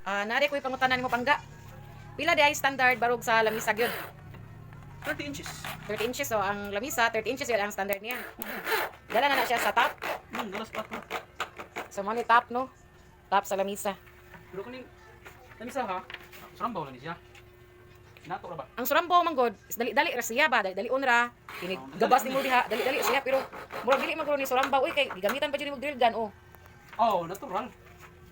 Ah, nari ko'y pangutana nimo, Pangga. Pila di ay standard barog sa lamisa gyud? 30 inches. 30 inches, so ang lamisa 30 inches yun ang standard niya. Dala na na siya sa top. Dala sa top na. So mo ni top, no? Top sa lamisa. Pero kuning lamisa ha, surambaw lang ni siya. Nato ra ba? Ang surambo man god, is dali-dali ra siya ba, dali-dalion ra. Kini gabas nimo diha, dali-dali siya pero murag dili man gud ni surambaw uy kay gigamitan pa jud nimo drill gun oh. Oh, natural.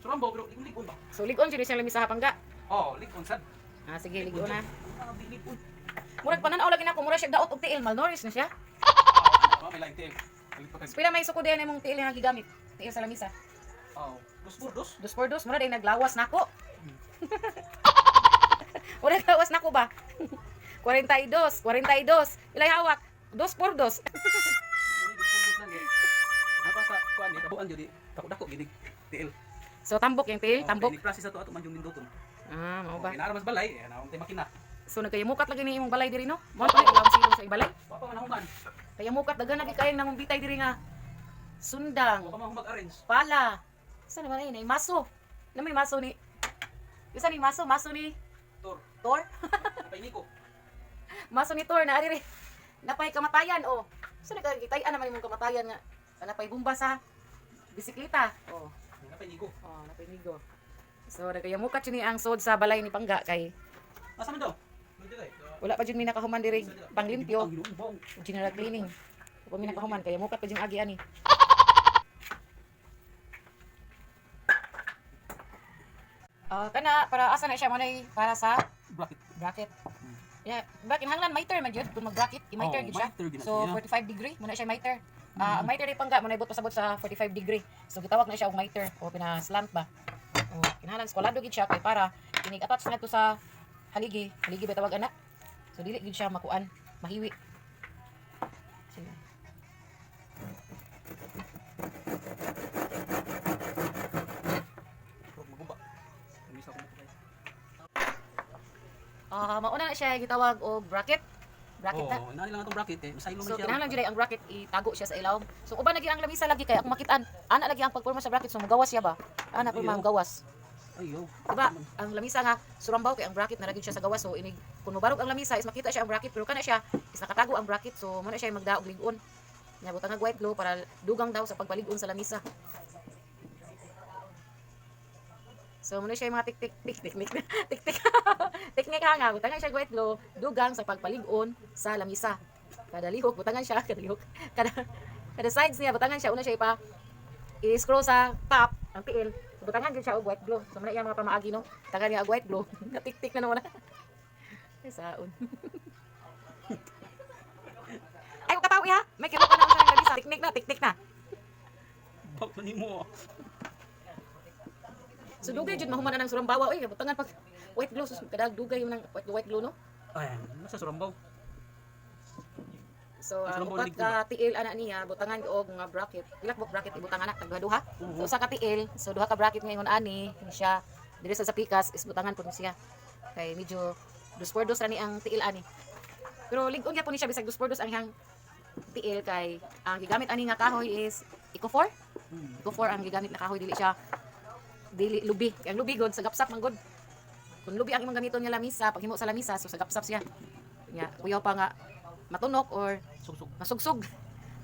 Surambaw pero lig-on ba? So lig-on jud ni siyang lamisa ha, Pangga. Oh, lig-on sad. Ah, sige, lig-on na. Ah, lig-on. Murag panan-aw lagi nako, murag siya daot og tiil, malnourished na siya. Oh, may laing tiil. Palit pa kag. Pila may suko diyan imong tiil nga gigamit? Tiil sa lamisa. Oh, dos por dos. Dos por dos, mura day naglawas nako. Mura naglawas nako ba? 42, 42. Ilay hawak? Dos por dos. Dos por dos lang eh. Napa sa kuan ni kabuan jud dako-dako gini tiil. So tambok yung tiil, Oh, tambok. Kay ni process ato ato man yung ninduton. Ah, mao ba? Okay, naara mas balay, eh, naong tay makina. So nagkayamukat lagi ni imong balay diri, no? Mao pa ni ilang silong sa imong balay. Wa pa man human. Kayamukat daghan lagi kayong nangumbitay diri nga sundang, Wa pa man mag-arrange. Pala. Sa naman ay maso. Na may maso ni. Isa ni maso, maso ni Tor, Tor. napay niko. Maso ni Tor na ari. Napay kamatayan oh. Sa nagkagitayan naman imong kamatayan nga napay bomba sa bisikleta. Oh. Napay niko. Oh, napay migo. So nagayamukat yun ni ang sod sa balay ni Pangga kay Asa man daw? Dili. Wala pa jud mi nakahuman diri panglimpyo, Ang ginuubong. general cleaning. Wala pa mi nakahuman kay mukat pa jud agi ani. Ah, kana para asa na siya mo para sa Bracket. Bracket. Yeah, ba kinahanglan miter man jud kung mag-bracket, i-miter Oh, gid siya. miter gid na So siya. 45 degree mo na siya miter. Ah, ang miter ni Pangga mo na ibot pasabot sa 45 degree. So gitawag na siya og miter o pina-slant ba. Oh, kinahanglan skwalado gid siya kay para kinig attach na to sa haligi, haligi ba tawag ana? So dili gid siya makuan, mahiwi. Sige. Huwag maguba. Misa ko mo kay. Ah, mauna na siya gitawag og bracket. Bracket na. Oh, inani lang atong bracket eh. Masaylo man So siya. kinahanglan jud ay ang bracket itago siya sa ilawom. So uban lagi ang lamisa lagi kay akong makitaan. Ana lagi ang pagporma sa bracket so mugawas siya ba? Ana porma Ayaw. ang gawas. Ayo. Diba? Ang lamisa nga surambaw kay ang bracket na siya sa gawas so inig kung mobarog ang lamisa is makita siya ang bracket pero kana siya is nakatago ang bracket so mo na siya magdaog lig-on. Nya butang og white glue para dugang daw sa pagpalig-on sa lamisa. So mo na siya yung mga tik tik tik tik tik tik tik teknik ha nga butangan siya og white glue dugang sa pagpalig-on sa lamisa. Kada lihok butangan siya, kada lihok, kada kada sides niya butangan siya, una siya ipa i-scroll sa top ang tiil. So, butangan gyud siya og white glue. So muna iya mga pamaagi, no. Tangan niya og white glue. Natik-tik na naman. Ay saon. Ay katawi ha. May kilo ka na unsa lamisa. Tiknik na, tiknik na. Bak na nimo. So dugay jud mahuman na ng surambawa oy, butangan pag white glue sus kada dugay man ng white white glue, no. Ay, nasa surambaw. So Ang ang surambaw upat lig-on ka tiil ana niya butangan og mga bracket. Pila ka bracket ibutang ana tag duha. Oo. So usa ka tiil, so duha ka bracket ngayon ani ni siya diri sa pikas is butangan pud ni siya. Kay medyo dos por dos ra ni ang tiil ani. Pero lig-on gyapon ni siya bisag dos por dos ang iyang tiil kay ang gigamit ani nga kahoy is Eco 4. Eco 4 ang gigamit na kahoy, dili siya dili lubi. Kay ang lubi god sa gapsap man god. Kung lubi ang imong gamiton nga lamisa, paghimo sa lamisa, so sa gapsap siya. Nya, kuyaw pa nga matunok or Sugsug. masugsug.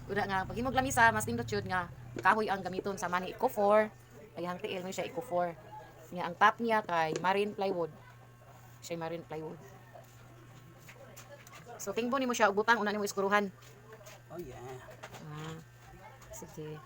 Una nga paghimog lamisa, mas nindot yun nga kahoy ang gamiton sa mani Eco 4. Ay ang tiil mo siya Eco 4. Nya ang top niya kay marine plywood. Siya marine plywood. So tingbo nimo siya og butang una nimo iskuruhan. Oh yeah. Ah, sige.